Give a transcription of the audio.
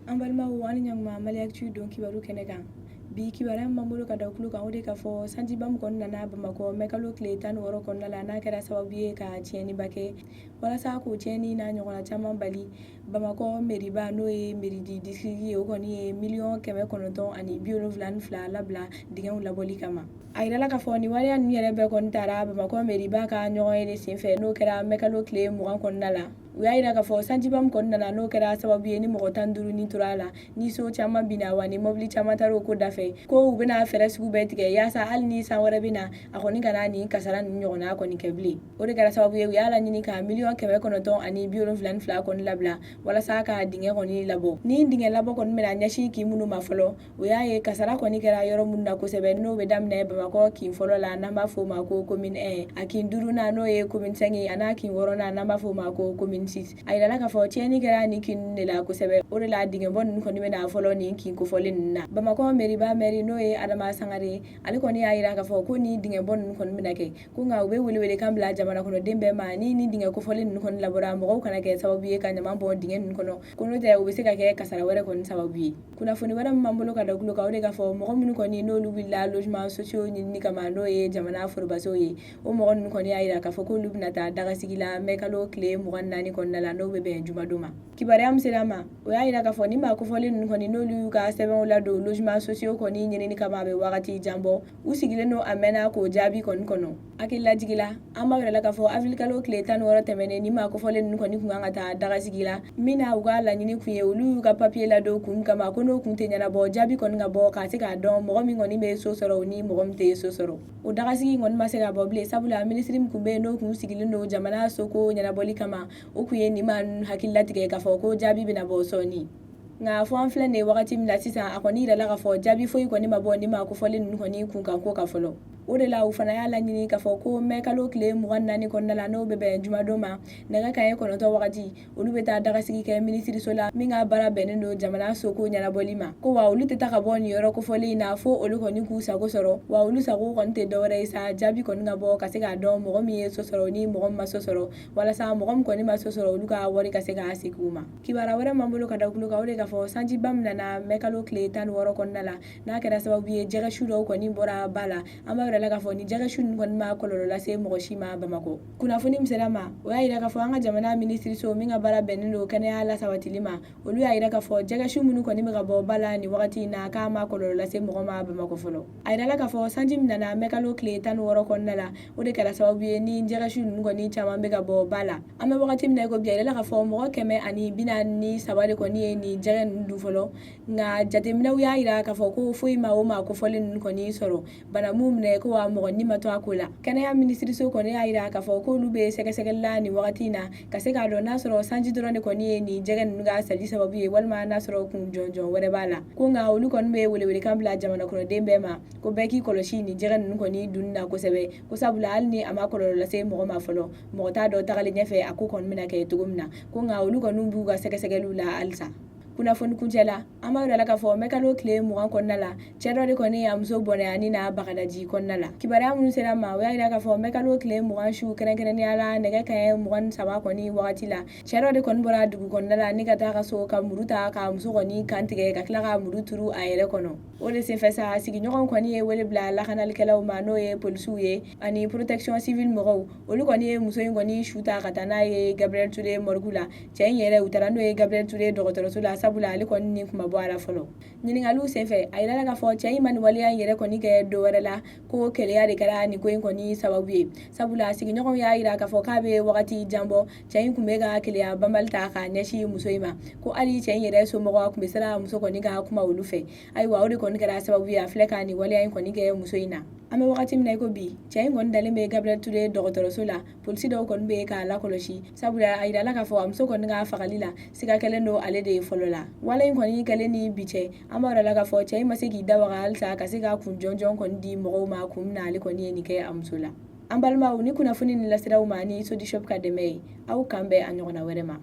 An balimaw, an ni ɲankuma Maliactu don kibaru kɛnɛ kan. Bi kibaruya min b'an bolo ka da tulo kan, o de k'a fɔ sanjiba min kɔni nana Bamakɔ mɛkalo tile 16 kɔnɔna la, n'a kɛra sababu ye ka tiɲɛniba kɛ. Walasa k'o tiɲɛni n'a ɲɔgɔnna caman bali, Bamakɔ meriba, n'o ye mairie du district ye, o kɔni ye 972,000 labila dingɛw labɔli kama. A yirala k'a fɔ nin waleya ninnu yɛrɛ bɛɛ kɔni tara Bamakɔ meriba ka ɲɔgɔn ye de senfɛ, n'o kɛra mɛkalo tile 20 kɔnɔna la. U y'a yira k'a fɔ sanjiba min kɔni nana, n'o kɛra sababu ye ni mɔgɔ 15 ni tora a la, ni so caman binna, wa ni mɔbili caman taara o ko dafɛ, ko u bɛna fɛɛrɛ sugu bɛɛ tigɛ yaasa hali ni san wɛrɛ bɛ na, a kɔni kana nin kasara ninnu ɲɔgɔnna kɔni kɛ bilen. O de kɛra sababu ye u y'a laɲini ka 972,000 kɔni labila walasa ka dingɛ kɔni labɔ. Ni dingɛ labɔ kɔni bɛna ɲɛsin kin minnu ma fɔlɔ, o y'a ye kasara kɔni kɛra yɔrɔ minnu na kosɛbɛ, n'o bɛ daminɛ Bamakɔ kin fɔlɔ la, n'an b'a fɔ o ma ko commune 1, a kin duurunan, n'o ye commune 5 ye, a n'a kin wɔɔrɔnan, n'an b'a fɔ o ma ko commune 6. A yirala k'a fɔ tiɲɛni kɛra nin kin ninnu de la kosɛbɛ. O de la dingɛbɔ ninnu kɔni bɛna fɔlɔ nin kin kofɔlen ninnu na. Bamakɔ meriba mɛri, n'o ye Adama Sangare ye, ale kɔni y'a yira k'a fɔ ko nin dingɛbɔ ninnu kɔni bɛna kɛ, ko nka u bɛ welewelekan bila jamana kɔnɔden bɛɛ ma, ni nin dingɛ kofɔlen ninnu kɔni labɔra, mɔgɔw kana kɛ sababu ye ka ɲaman bɔn dingɛ ninnu kɔnɔ, ko n'o tɛ u bɛ se ka kɛ kasara wɛrɛ kɔni sababu ye. Kunnafoni wɛrɛ min b'an bolo ka da tulo kan, o de k'a fɔ mɔgɔ minnu kɔni n'olu wulila logement sociaux ɲinini kama, n'o ye jamana forobasow ye, o mɔgɔ ninnu kɔni y'a yira k'a fɔ k'olu bɛna taa dagasigi la mɛkalo tile 24 kɔnɔna la, n'o bɛ bɛn jumadon ma. Kibaruya min sera ma, o y'a yira k'a fɔ ni maa kofɔlen ninnu kɔni, n'olu y'u ka sɛbɛnw ladon logement sociaux kɔni ɲinini kama, a bɛ wagati jan bɔ, u sigilen don a mɛnna k'o jaabi kɔni kɔnɔ. Hakililajigi la, an b'a yira la k'a fɔ avril kalo tile 16 tɛmɛnen, ni maa kofɔlen ninnu kɔni kun kan ka taa dagasigi la, min na u ka laɲini kun ye olu y'u ka papiye ladon kun kama, ko n'o kun tɛ ɲɛnabɔ, jaabi kɔni ka bɔ ka se k'a dɔn mɔgɔ min kɔni bɛ so sɔrɔ ni mɔgɔ min tɛ so sɔrɔ. O dagasigi kɔni ma se ka bɔ bilen, sabula minisiri min kun bɛ yen, n'o kun sigilen don jamana soko ɲɛnabɔli kama, o kun ye nin maa ninnu hakili latigɛ k'a fɔ ko jaabi bɛna bɔ sɔɔni. Nka fɔ an filɛ nin ye wagati min na sisan, a kɔni yirala k'a fɔ jaabi foyi kɔni ma bɔ nin maa kofɔlen ninnu kɔni kunkan ko kan fɔlɔ. O de la u fana y'a laɲini k'a fɔ ko mɛ kalo tile 24 kɔnɔna la, n'o bɛ bɛn jumadon ma, nɛgɛ kanɲɛ 9 wagati, olu bɛ taa dagasigi kɛ minisiriso la min ka baara bɛnnen don jamana soko ɲɛnabɔli ma, ko wa olu tɛ taa ka bɔ nin yɔrɔ kofɔlen in na fo olu kɔni k'u sago sɔrɔ. Wa olu sago kɔni tɛ dɔwɛrɛ ye sa, jaabi kɔni ka bɔ ka se k'a dɔn mɔgɔ min ye so sɔrɔ ni mɔgɔ min ma so sɔrɔ, walasa mɔgɔ min kɔni ma so sɔrɔ, olu ka wari ka se ka segin u ma. Kibaruya wɛrɛ m'an bolo ka da tulo kan, o de k'a fɔ sanjiba min nana mɛkalo tile 16 kɔnɔna la, n'a kɛra sababu ye jɛgɛsu dɔw kɔni bɔra ba la, an b'a yira la k'a fɔ ni jɛgɛsu ninnu kɔni ma kɔlɔlɔ lase mɔgɔ si ma Bamakɔ. Kunnafoni min sera ma, o y'a yira k'a fɔ an ka jamana minisiriso min ka baara bɛnnen don kɛnɛya lasabatili ma, olu y'a yira k'a fɔ jɛgɛsu minnu kɔni bɛ ka bɔ ba la nin wagati in na, k'a ma kɔlɔlɔ lase mɔgɔ ma Bamakɔ fɔlɔ. A yirala k'a fɔ sanji min nana mɛkalo tile 16 kɔnɔna la, o de kɛra sababu ye ni jɛgɛsu ninnu kɔni caman bɛ ka bɔ ba la. An bɛ wagati min na i ko bi, a yirala k'a fɔ mɔgɔ 143 de kɔni ye nin jɛgɛ ninnu dun fɔlɔ. Nka jateminɛw y'a yira k'a fɔ ko foyi ma o maa kofɔlen ninnu kɔni sɔrɔ, bana m'u minɛ, ko wa mɔgɔ ni ma to a ko la. Kɛnɛya minisiriso kɔni y'a yira k'a fɔ k'olu bɛ sɛgɛsɛgɛli la nin wagati in na ka se k'a dɔn n'a sɔrɔ sanji dɔrɔn de kɔni ye nin jɛgɛ ninnu ka sali sababu ye, walima n'a sɔrɔ kun jɔnjɔn wɛrɛ b'a la. Ko nka olu kɔni bɛ welewelekan bila jamana kɔnɔden bɛɛ ma, ko bɛɛ k'i kɔlɔsi nin jɛgɛ ninnu kɔni dunni na kosɛbɛ, ko sabula hali ni a ma kɔlɔlɔ lase mɔgɔ ma fɔlɔ, mɔgɔ t'a dɔn tagalen ɲɛfɛ a ko kɔni bɛna kɛ cogo min na. Ko nka olu kɔni b'u ka sɛgɛsɛgɛliw la halisa. Kunnafoni kuncɛ la, an b'a yira la k'a fɔ mɛkalo tile 20 kɔnɔna la, cɛ dɔ de kɔni y'a muso bɔnɛ a ni na Bagadaji kɔnɔna la. Kibaruya minnu sera ma, o y'a yira k'a fɔ mɛkalo tile 20 su, kɛrɛnkɛrɛnnenya la nɛgɛ kanɲɛ 23 kɔni wagati la, cɛ dɔ de kɔni bɔra dugu kɔnɔna la ni ka taa ka so ka muru ta ka muso kɔni kan tigɛ, ka tila ka muru turu a yɛrɛ kɔnɔ. O de senfɛ sa, sigiɲɔgɔnw kɔni ye wele bila lakanalikɛlaw ma, n'o ye polisiw ye ani protection civile mɔgɔw. Olu kɔni ye muso in kɔni su ta ka taa n'a ye Gabriel Touré morgue la. Cɛ in yɛrɛ, u taara n'o ye Gabriel Touré dɔgɔtɔrɔso la, sabula ale kɔni ni kun ma bɔ a la fɔlɔ. Ɲininkaliw senfɛ, a yirala k'a fɔ cɛ in ma nin waleya in yɛrɛ kɔni kɛ dɔ wɛrɛ la, ko keleya de kɛra nin ko in kɔni sababu ye, sabula sigiɲɔgɔnw y'a yira k'a fɔ k'a bɛ wagati jan bɔ, cɛ in kun bɛ ka keleya banbali ta k'a ɲɛsin muso in ma, ko hali cɛ in yɛrɛ somɔgɔw kun bɛ siran muso kɔni ka kuma olu fɛ. Ayiwa, o de kɔni kɛra sababu ye a filɛ ka nin waleya in kɔni kɛ muso in na. An bɛ wagati min na i ko bi, cɛ in kɔni dalen bɛ Gabriel Touré dɔgɔtɔrɔso la. Polisi dɔw kɔni bɛ k'a lakɔlɔsi, sabula a yirala k'a fɔ a muso kɔni ka fagali la, siga kɛlen don ale de ye fɔlɔ la. Wale in kɔni kɛlen ni bi cɛ, an b'a yira la k'a fɔ cɛ in ma se k'i da waga halisa ka se ka kun jɔnjɔn kɔni di mɔgɔw ma kun min na ale kɔni ye nin kɛ a muso la. An balimaw, ni kunnafoni nin lasera aw ma ni Sodishop ka dɛmɛ ye. Aw kan bɛn a ɲɔgɔnna wɛrɛ ma.